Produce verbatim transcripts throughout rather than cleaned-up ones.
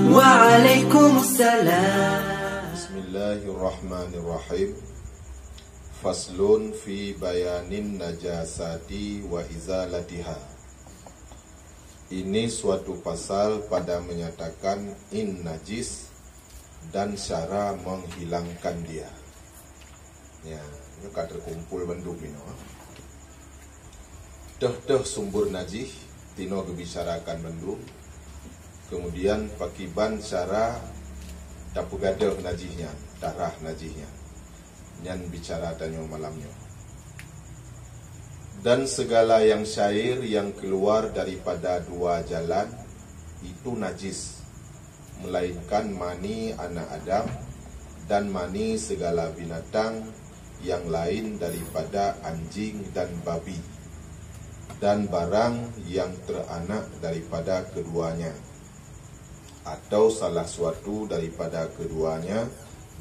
Waalaikumsalam. Bismillahirrahmanirrahim. Faslun fi bayanin najasati wa izalatiha. Ini suatu pasal pada menyatakan in najis dan cara menghilangkan dia. Ya, nyoe ka teukumpul bandum inoe. Teuh-teuh sumber najih tinoe geubicarakan bandum. Kemudian pakiban cara tapeugadôh najih nyan, tarah najih nyan. Nyan bicara tanyoe malam nyoe. Dan segala yang cair yang keluar daripada dua jalan itu najis, melainkan mani anak Adam dan mani segala binatang yang lain daripada anjing dan babi, dan barang yang teranak daripada keduanya, atau salah suatu daripada keduanya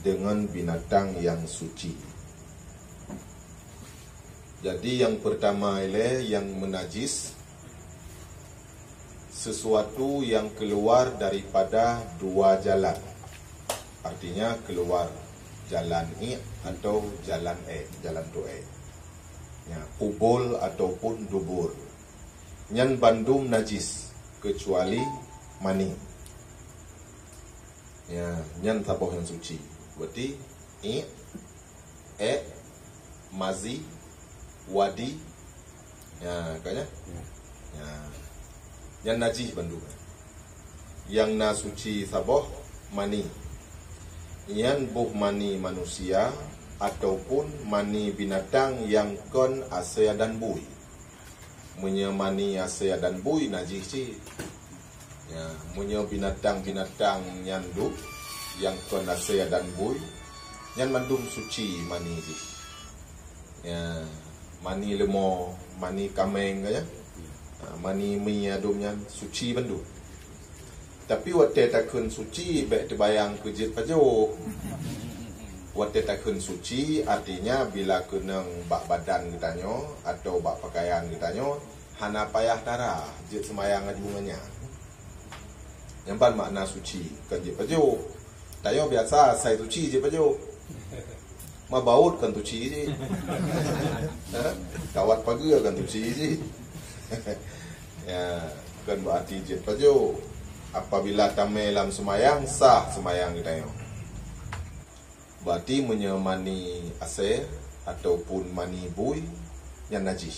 dengan binatang yang suci. Jadi yang pertama ilée yang menajis, sesuatu yang keluar daripada dua jalan. Artinya keluar jalan iek atau jalan ék, jalan tuék. Ya, kubul ataupun dubur. Nyan bandum najis kecuali mani. Ya, nyan saboh nyang suci. Berarti iek, ék, mazi, wadi. Ya, kan ya? Ya. Nyan najih bandum. Nyang na suci saboh mani. Nyan boh mani manusia ataupun mani binatang nyang kon asée dan bui. Meunyoe mani asée dan bui najih cit. Ya, meunyoe binatang-binatang nyan dum nyang kon asée dan bui, nyan mandum suci mani jih. Ya, mani leumo, mani kaméng ka nyan. Ha, mani mi adum nyan suci bandum. Tapi watée takheun suci, bék teubayang keu jeuet pajoh. Watée takheun suci, artinya bila keunong bak badan geutanyoe atau bak pakaian geutanyoe, hana payah tara jeuet seumayang aju ngon nyan. Nyan ban makna suci, kon jeuet pajoh. Tanyoe biasa asai suci jeuet pajoh. Mabawot kon suci jih. Ha? Kawat pageue kon suci jih. Ya, kon bak até jeuet pajoh. Apabila tamé lam seumayang, sah seumayang geutanyoe. Berarti meunyoe mani asée ataupun mani bui, nyan najih.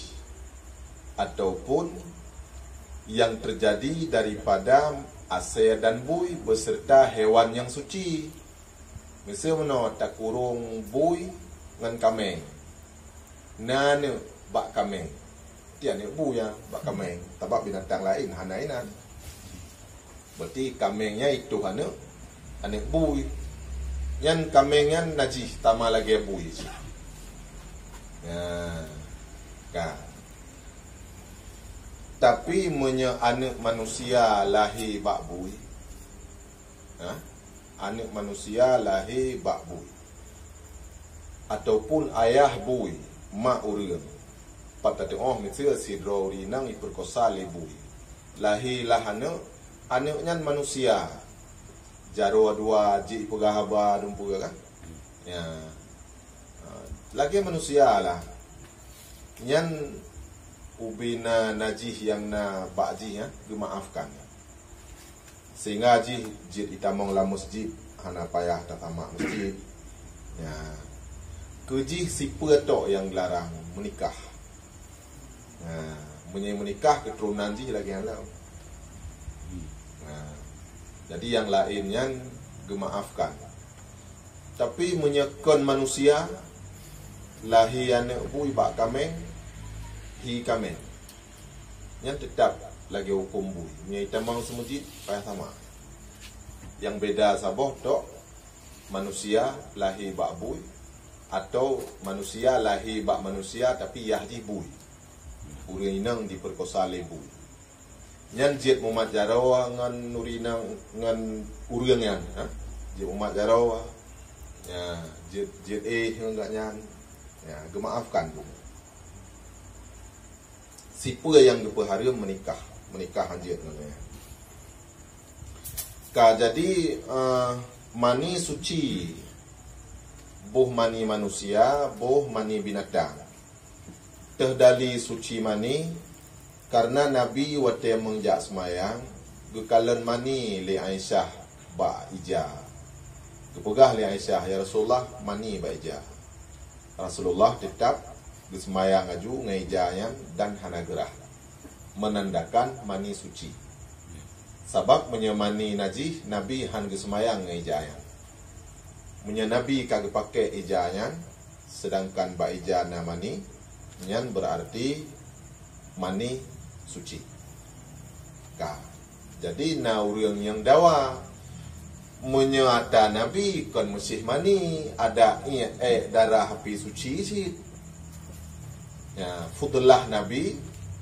Ataupun yang terjadi daripada asée dan bui beserta hewan yang suci. Miseu meunoe takurong bui ngon kaméng. Na aneuk bak kaméng. Ti aneuk bui nyan bak kaméng. Sabab binatang laén hana inan. Berarti kaméng nyan itoh aneuk, aneuk bui. Nyan kaméng nyan najih sama lagée bui cit. Nah, kan. Tapi meunyoe aneuk manusia lahé bak bui, ha? Aneuk manusia lahé bak bui, ataupun ayah bui, mak ureuëng, pat tatuoh miseue sidroe ureuëng inong jipeurkosa lé bui, lahé lah aneuk, aneuk nyan manusia, jaroe dua jih peugah haba dum peue kan? Ya. Ha, lagée manusia lah. Nyan ubena najih nyang na bak jih nyan geumaafkan. Sehingga jih jeuet jitamong lam masjid, hana payah tasamak masjid. Ya. Keu jih sipeue tok nyang geularang meunikah. Nah, meunyoe meunikah keuturonan jih lagée nyan lom. Nah, jadi nyang laén nyan geumaafkan. Tapi meunyoe kon manusia, lahé aneuk bui bak kaméng, hi kaméng, nyan teutab lagée huköm bui. Meunyoe jitamong seumeujid, payah sama. Nyang beda saboh tok, manusia lahé bak bui, atau manusia lahé bak manusia tapi yah jih bui. Ureuëng inong jipeurkosa lé bui. Nyan jeuet mumat jaroe ngon ureuëng inong ngon ureuëng nyan, ha? Jeuet mumat jaroe, ya, jeuet, jeuet éh ngon gobnyan, ya, geumaafkan bui. Sipeue nyang geupeuhareuem meunikah, meunikah hanjeuet ngon nyan. Ka jadi, eh, mani suci, boh mani manusia, boh mani binatang. Teuh dali suci mani, karena Nabi watée meunjak seumayang, geukalon mani lé Aisyah bak ija. Geupeugah lé Aisyah, "Ya Rasulullah, mani bak ija." Rasulullah teutab geuseumayang laju ngon ija nyan dan hana geurhah, meunandakan mani suci. Sabab meunyoe mani najih, Nabi hán geuseumayang ngon ija nyan. Meunyoe Nabi ka geupaké ija nyan, seudangkan bak ija na mani, nyan beurarti mani suci. Ka. Jadi na ureuëng nyang dawa, meunyoe ata Nabi kon meuséh mani, adak iék ék darah pih suci cit. Ya, fudullah Nabi,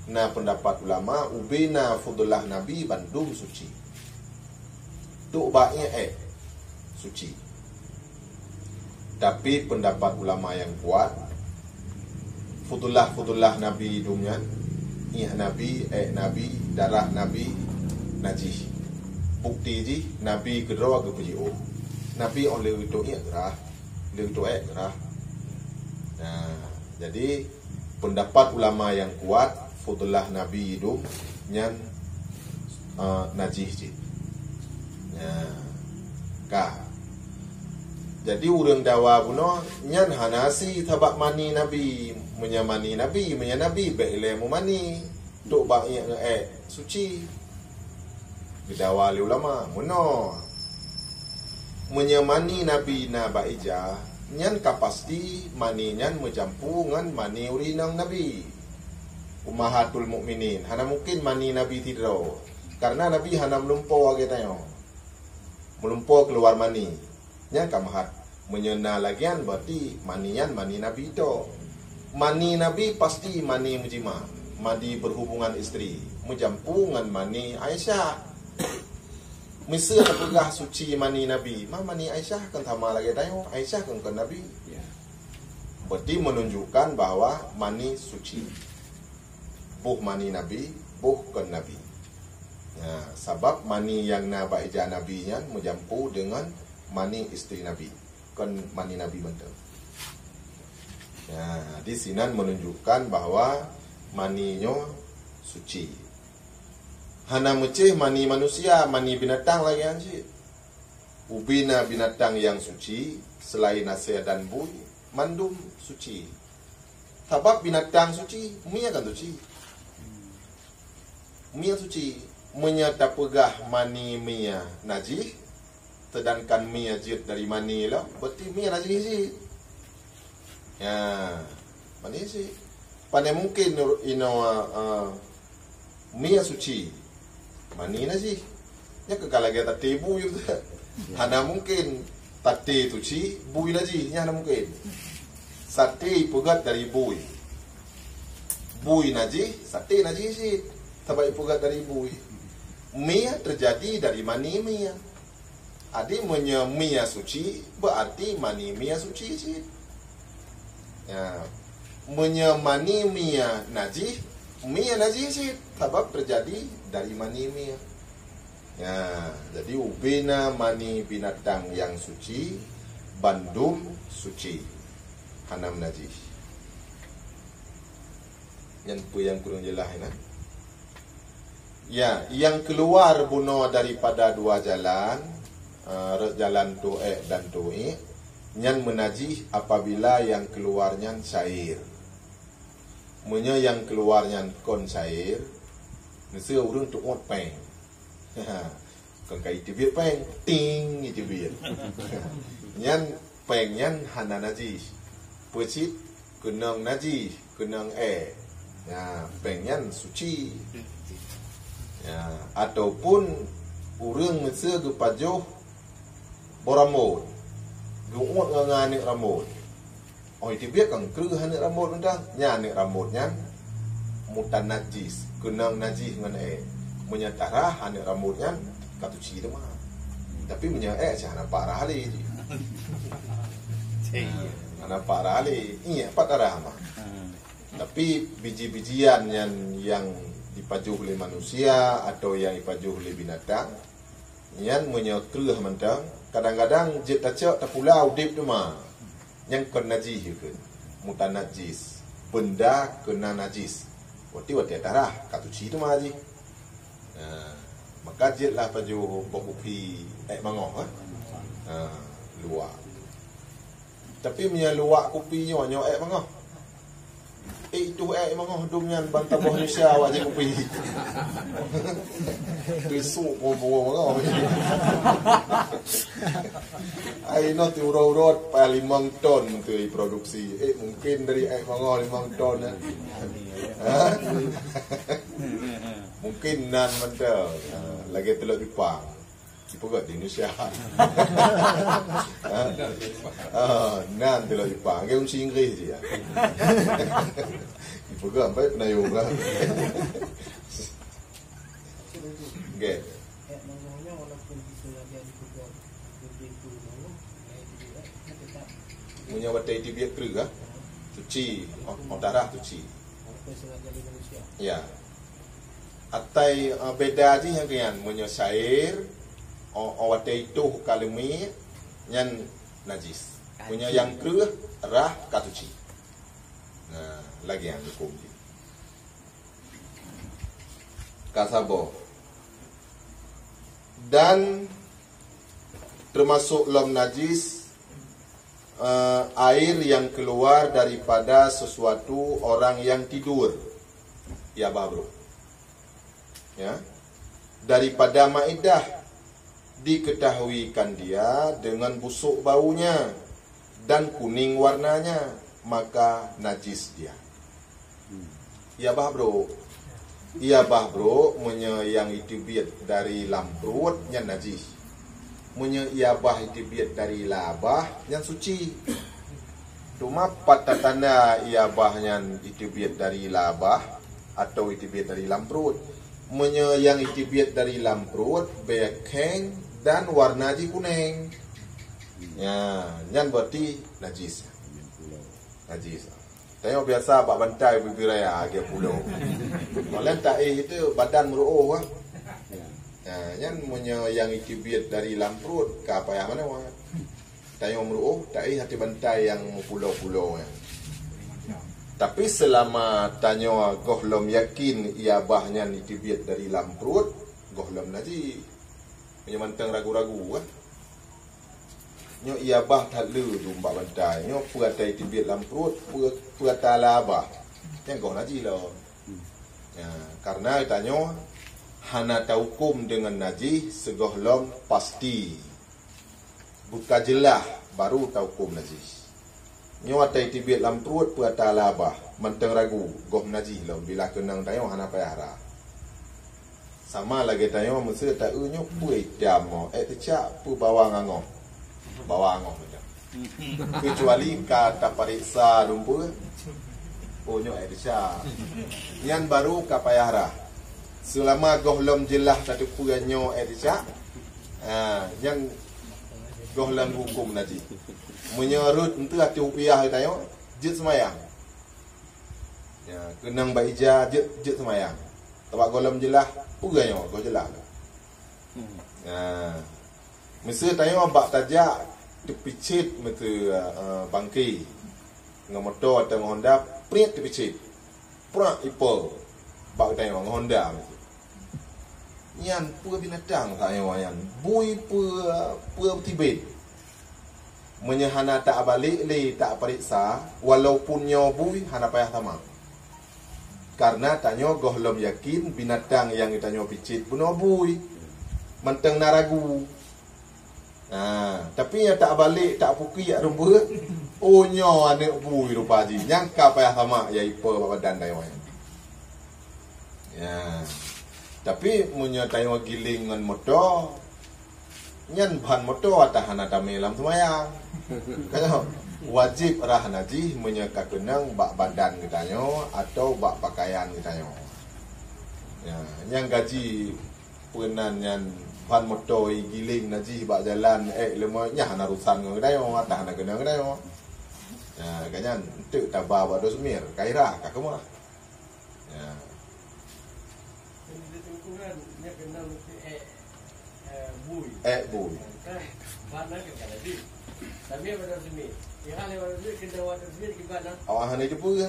na peundapat ulama, ubena fudullah Nabi bandum suci. Tuk bak iék ék suci. Tapi peundapat ulama nyang kuat, fudullah-fudullah Nabi idum nyan, iék Nabi, ék Nabi, darah Nabi najih. Bukti jih, Nabi keudroe geupeujiôh. Nabi óh lheueh geutok iék geurhah, lheueh geutok ék geurhah. Nah, jadi peundapat ulama nyang kuat, fudullah Nabi idum nyan, eh, najih cit. Nah, ka. Jadi ureuëng dawa bunoe nyan hana sie sabab mani Nabi. Meunyoe mani Nabi, meunyoe Nabi bék ilée meumani, tuk bak iék ngon ék suci. Geudawa lé ulama, meunoe. Meunyoe mani Nabi na bak ija, nyan ka pasti mani nyan meucampu ngon mani ureuëng inong Nabi. Ummahatul Mukminin, hana mungken mani Nabi sidroe. Karena Nabi hana meulumpoe lagée tanyoe. Meulumpoe keuluar mani. Nyan ka meuhat. Meunyoe na lagée nyan, berarti mani nyan mani Nabi tok. Mani Nabi pasti mani mujima, mani berhubungan isteri, meucampu ngon mani Aisyah. Miseue tapeugah suci mani Nabi, ma mani Aisyah kan sama lagée tanyoe, Aisyah kan kon Nabi. Ya. Berarti menunjukkan bahwa mani suci. Boh mani Nabi, boh kon Nabi. Ya, sabab mani nyang na bak ija Nabi nyan meucampu deungon mani isteri Nabi, kon mani Nabi mantong. Ya, di sinan menunjukkan bahwa mani nyoe suci. Hana meucéh mani manusia, mani binatang lagée nyan cit. Ubena binatang nyang suci, selain asée dan bui, mandum suci. Sabab binatang suci, mie kan suci. Mie suci. Meunyoe tapeugah mani mie najih, seudangkan mie jeuet dari mani lom, berarti mie najih cit. Ya, mani cit. Pane mungken inoe, eh, mie suci, mani najih. Nyan keuh ka lagée taté bui tu. Hana mungken taté suci, bui najih. Nyan hana mungken. Saté ipeugét dari bui. Bui najih, saté najih cit. Sabab ipeugét dari bui. Mie teujadi dari mani mie. Jadi, meunyoe mie suci, berarti mani mie suci cit. Ya. Meunyoe mani mie najih, mie najih cit, sabab teujadi dari mani mie. Ya, jadi ubena mani binatang nyang suci, bandum suci. Hana meunajih. Nyan peue nyang kureueng jeulaih nyan? Ya, nyang keuluar bunoe daripada dua jalan, eh, rot jalan toh ék dan toh iék, nyan meunajih apabila nyang keuluar nyan cair. Meunyoe nyang keuluar nyan kon cair, miseue ureuëng teuôt péng. Kon ka iteubiet péng, ting, iteubiet. Nyan péng nyan hana najih. Peue cit? Keunong najih, keunong ék. Ya, péng nyan suci. Ya, ataupun ureuëng miseue geupajoh boh rambot, geuuet ngon, ngon aneuk rambot. Oh, iteubiet kan kreueh aneuk rambot mantong. Nyan aneuk rambot nyan mutanajis, keunong najih ngon ék. Meunyoe tarah aneuk rambot nyan ka suci teuma. Tapi meunyoe ék, cit hana parah lé. Cit. Hana parah lé. Iya, pat tarah mah. Hmm. Tapi biji-bijian nyan nyang dipajoh lé manusia atau nyang dipajoh lé binatang, Nyan meunyoe kreueh mantong, kadang-kadang jeuet tacok tapula udeb teuma. Nyan kon najih kheun. Mutanajis. Benda keunan najis. Berarti watée tarah, ka tuci teuma jih. Ha, maka jeuetlah pajoh boh kupi ék mangoh, ha? Ha, luwak. Tapi meunyoe luwak kupi nyoe, nyoe ék mangoh. Eh, itu ék mangoh dum nyan ban taboh Indonesia awak jih kupi. Besok pun bawa mangoh. Ai noh ti urot-urot pa limong ton tu produksi. Eh, mungkin dari ék mangoh limong ton, ya. Ha? Mungkin nan mantong. Ha, lagée telok Jepang. Dipeugah di Indonesia. Ha? Ah, nan telok Jepang. Lagée kunci Inggris je, ya. Dipeugah sampai penayoe, ha. Okey. Meunyoe watée teubiet kreueh, ha? Suci. Oh, oh, darah suci. Ya. Atai, eh, beda jih nyang keuyan. Meunyoe syair, oh, oh, watée itoh ka leumiek, nyan najis. Meunyoe nyang kreueh, rah ka suci. Nah, lagée nyan huköm jih. Ka saboh. Dan termasuk lom najis, eh, air yang keluar daripada sesuatu orang yang tidur. Ya, bah, bro. Ya. Daripada maiddah, diketahuikan dia dengan busuk baunya dan kuning warnanya, maka najis dia. Ya, bah, bro. Ya, bah, bro, meunyoe nyang iteubiet dari lam pruet nyan najis. Meunyoe ya, bah, iteubiet dari labah nyan suci. Teuma pat tatanda ya, bah, nyan iteubiet dari labah atau iteubiet dari lam pruet? Meunyoe nyang iteubiet dari lam pruet, bèk kheng dan warna jih kuneng. Ya, nyan berarti najis. Najis. Tanyoe biasa bak bantai bubé raya lagée pulo. Malah taéh itu badan meuruôh, ah. Ya, nyan meunyoe nyang iteubiet dari lam pruet ka payah manoe. Tanyoe meuruôh, taéh ateueh bantai nyang meupulo-pulo nyan. Tapi seulama tanyoe gohlom yakin ya, bah, nyan iteubiet dari lam pruet, gohlom najis. Meunyoe mantong ragu-ragu, kan? Nyoe ya, bah, that le dum bak bantai. Nyoe peue ata iteubiet lam pruet, peue, peue ata labah. Nyan goh najis lom. Ya, karena tanyoe hana tahuköm deungon najis sigohlom pasti. Buka jeulaih baru tahuköm najis. Nyoe ata iteubiet lam pruet peue ata labah, mantong ragu, goh najis lom bila keunong tanyoe hana payah rah. Sama lagée tanyoe meusé taeu nyoe peue itam mo, ék teucak peue bawang angoh. Bawang angoh macam. Kecuali ka tapareksa rumput, oh, nyoe ék teucak. Nyan baru ka payah rah. Seulama gohlom jeulaih tateupeue nyoe ék teucak, ha, nyan gohlom huköm najis. Meunyoe rhot eunteuk ateueh rupiah tanyoe, jeuet seumayang. Ya, keunong bak ija jeuet, jeuet seumayang. Sabab gohlom jeulaih, peue nyoe, goh jeulaih. Hmm. Ya. Meusé tanyoe bak tajak teupicit meusé, eh, bangke. Ngon moto atau ngon Honda, priet teupicit. Prak ipo bak tanyoe ngon Honda meusé. Nyan peue binatang tanyoe nyan. Bui peue, peue tibet. Meunyoe hana tabalek lé tapareksa, walaupun nyoe bui hana payah sama. Karena tanyoe gohlom yakin binatang nyang tanyoe picit bunoe bui. Mantong na ragu. Nah, tapi nyang tabalek tapukiek rumput, oh, nyoe aneuk bui rupa jih. Nyang ka payah sama ya ipo bak badan tanyoe. Ya. Tapi meunyoe tanyoe giléng ngon moto, nyan ban moto ata hana tamé lam seumayang. Ka nyoe, wajéb rah najih meunyoe ka keunong bak badan geutanyoe atau bak pakaian geutanyoe. Ya, nyang gaji peunan nyan ban moto igiléng najih bak jalan, ék leumah nyan hana urusan ngon geutanyoe, ata hana keunong geutanyoe. Ya, ka nyan enteuk taba bak dosemir, ka irah, ka keumah. Ya. Eh, bui. Ék bui. Kan, ban na kan ada di. Tapi pada sini. Ya kan, pada sini kena pada sini kiban na. Awak hana teupeue.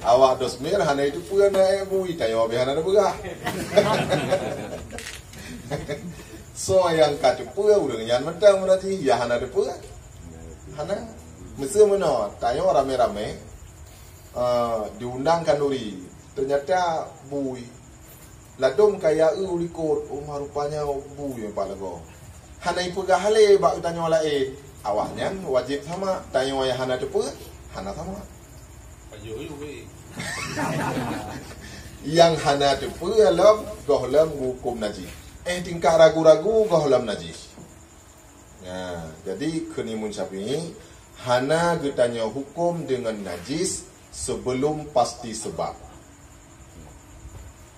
Awak dosmir hana teupeue na ék bui, tanyoe bih hana teupeugah. So nyang ka teupeue ureueng nyan mantong berarti ya hana teupeue. Hana. Meuseu meunoe, tanyoe ramé-ramé, eh, diundang khanduri. Ternyata bui. Ladôm kaya eu likot, oh, rupanya bui nyang pat lagoe. Hana ipeugah lé bak geutanyoe laén. Awaknyan wajéb samak, tanyoe nyang hana teupeue, hana samak. Ayuh-ayuh weh. Nyang hana teupeue lom, gohlom geuhuköm najih. Eh, tingkat ragu-ragu, gohlom najih. Nah, jadi kheun Imam Syafi'i, hana geutanyoe huköm deungon najis sebelum pasti sebab.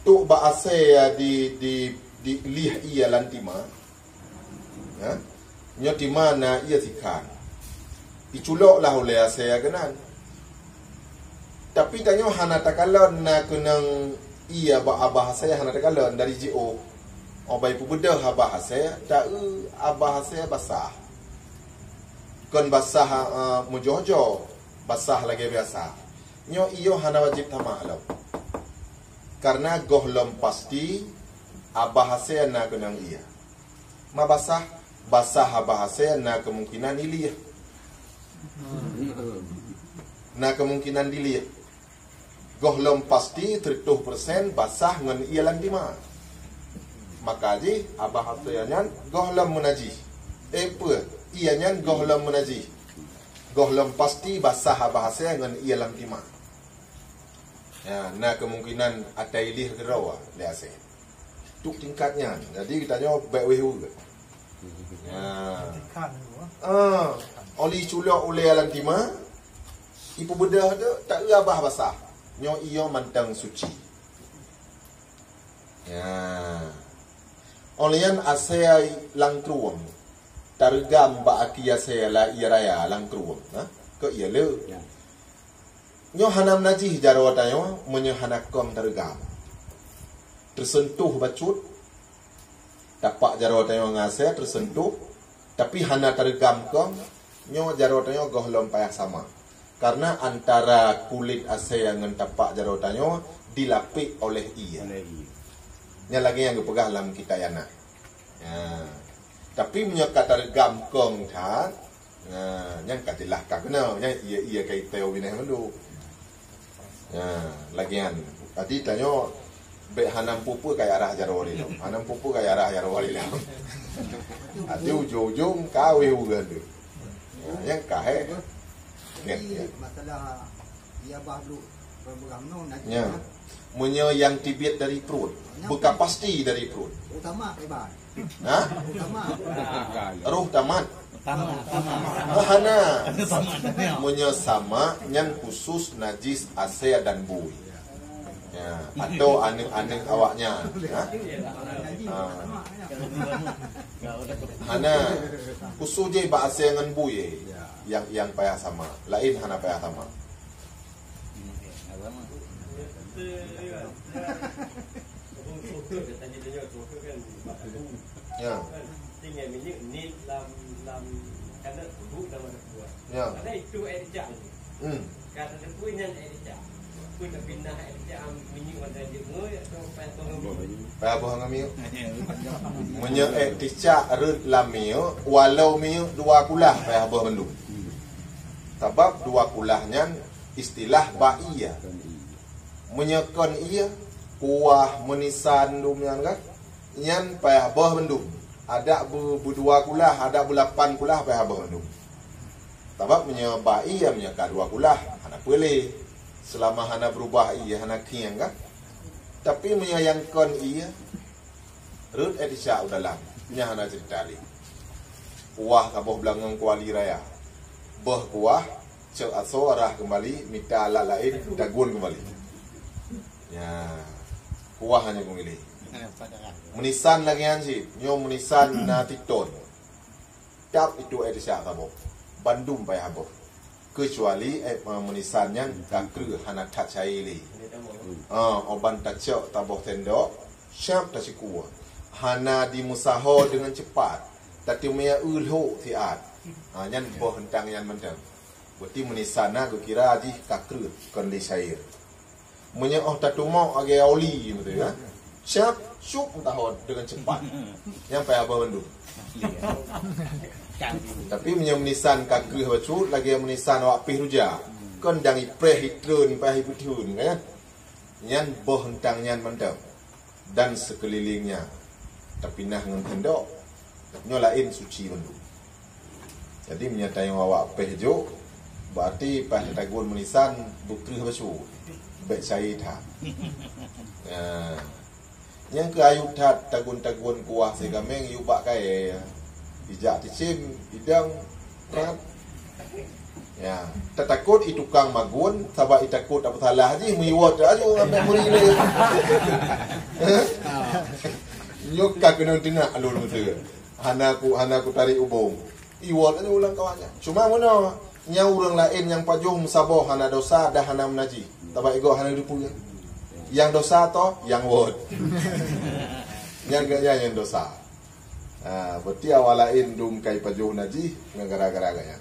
Trok bak asèe ya di, di, di lieh ié lam tima. Ya. Nyoe tima na ié sikhan. Iculok lah ulèe asèe ya keunan. Tapi tanyoe hana takalon na keunong ié bak abah asèe, hana takalon dari jiôh. Oh, bah ipeubeudôh abah asèe, ta-eu abah asèe basah. Kon basah, eh, meujoh-joh, basah lagèe biasa. Nyoe ié hana wajéb tamak lom. Karena gohlom pasti abah asèe na keunong ié. Ma basah, basah abah asèe na kemungkinan ilieh. Na kemungkinan dilieh. Gohlom pasti seratus persen basah ngon ié lam tima. Maka jih abah asèe nyan gohlom meunajih. Eh, peue? Ié nyan gohlom meunajih. Gohlom pasti basah abah asèe ngon ié lam tima. Ya, na kemungkinan ata ilieh keudroe lé asèe. Trok tingkat nyan. Jadi geutanyoe bèk wéh-wéh. Ya. Ah, oli culok ulèe lam tima, ipeubeudôh tu, ta-eu abah basah. Nyoe ié mantong suci. Ya. Oli nyan asèe lam krueng. Tareugam bak aki asèe lam ié raya lam krueng. Ha? Keu ié le. Ya. Nyoe hana meunajih jaroe tanyoe meunyoe hana kong tareugam. Teuseuntoh bacut, tapak jaroe tanyoe ngon asèe teuseuntoh, tapi hana tareugam kong, nyoe jaroe tanyoe gohlom payah samak. Karena antara kulét asèe ngon tapak jaroe tanyoe dilapék oleh ié. Oleh ié. Nyan lagèe nyang geupeugah lam kitab Ianah. Ya. Tapi meunyoe ka tareugam kong that, nah, nyan ka jeulaih ka keunoe, nyan ié-ié ka iteu binéh mandum. Nah, lagèe nyan. Jadi tanyoe bèk hana peue-peue ka arah jaroe lé lom. Hana peue-peue ka arah jaroe lé lom. Jadi ujong-ujong ka wéh ureueng tu. Nah, nyan ka hék. Jadi, masalah ié abah dulu. Ya. Meunyoe nyang teubiet dari pruet, beuka pasti dari pruet. Utama iban. Ha? Utama. Roh tamat. Utama, utama. Oh, hana. Meunyoe samak nyan khusus najis asèe dan bui. Ya, atau aneuk-aneuk awaknyan, ya. Ha. Hana khusus jih bak asèe ngon bui, eh. Nyang, nyang payah samak. Laén hana payah samak. Ya. Ya. Hmm. Payah boh ngon minyeuk. Meunyoe ék ticak rhot lam minyeuk, walau minyeuk dua kulah payah boh mandum. Sabab dua kulah nyan istilah bak ié. Meunyoe kon ié, kuah, meunisan dum nyan kan, nyan payah boh mandum. Adak beu-, beudua kulah, adak beulapan kulah payah boh mandum. Sabab meunyoe bak ié, meunyoe ka dua kulah, hana peue lé. Seulama hana beurubah ié, hana khieng kan. Tapi meunyoe nyang kon ié, rhot ék ticak u dalam, nyan hana ceurita lé. Kuah saboh beulangöng kuali raya. Boh kuah, cok asoe rhah keumbali, mita alat laén, tagun keumbali. Nyan, kuah hana geumilé. Meunisan lagèe nyan cit, nyoe meunisan na titon. Tap itu ék ticak saboh. Bandum payah boh. Keucuali ék, eh, meunisan nyan ka kreueh hana that cai lé. Ah, oh ban tacok saboh sendok, siap tasikue. Hana dimusaho deungon cepat, tapi meunyo eu lhok siat. Ha, nyan boh euntang nyan mantong. Berarti meunisan na geukira jih ka kreueh kon lé syair. Meunyo oh tatumok lagèe oli beutôi kan? Siap, syup meusaho deungon cepat. Nyan payah abah bandum. Tapi meunyo meunisan ka kreueh bacut lagèe meunisan awak péh rujak. Kon dang ipreh itreun payah ipeutheun kan? Nyan boh euntang nyan mantong dan seukeulilingnya tapinah ngon tendok, nyoe laén suci bandum. Jadi meunyo tayong awak péh jok, berarti pas tagun meunisan beukreueh bacut, bèk cai that. Ya. Nyang keu ayub that tagun-tagun kuah sigaméng yub bak kayèe. Ijak ticém, idong, prat. Ya, tatakot i tukang magun, sabab i takot tapeusalah jih, meuiwot laju ambek muri lé. Nyoe ka keunong teunak alur meuseu. Hana ku, hana ku tarék ubong. Iwot laju ulang kawan nyan. Cuma meunoe, nyang ureueng laén nyang pajoh meusaboh hana dosa dah hana meunajih. Sabab igoe hana dipeue. Nyang dosa toh, nyang wot. Nyang gaya nyang dosa. Ha, berarti awak laén dum kai pajoh najih ngon gara-gara gaya.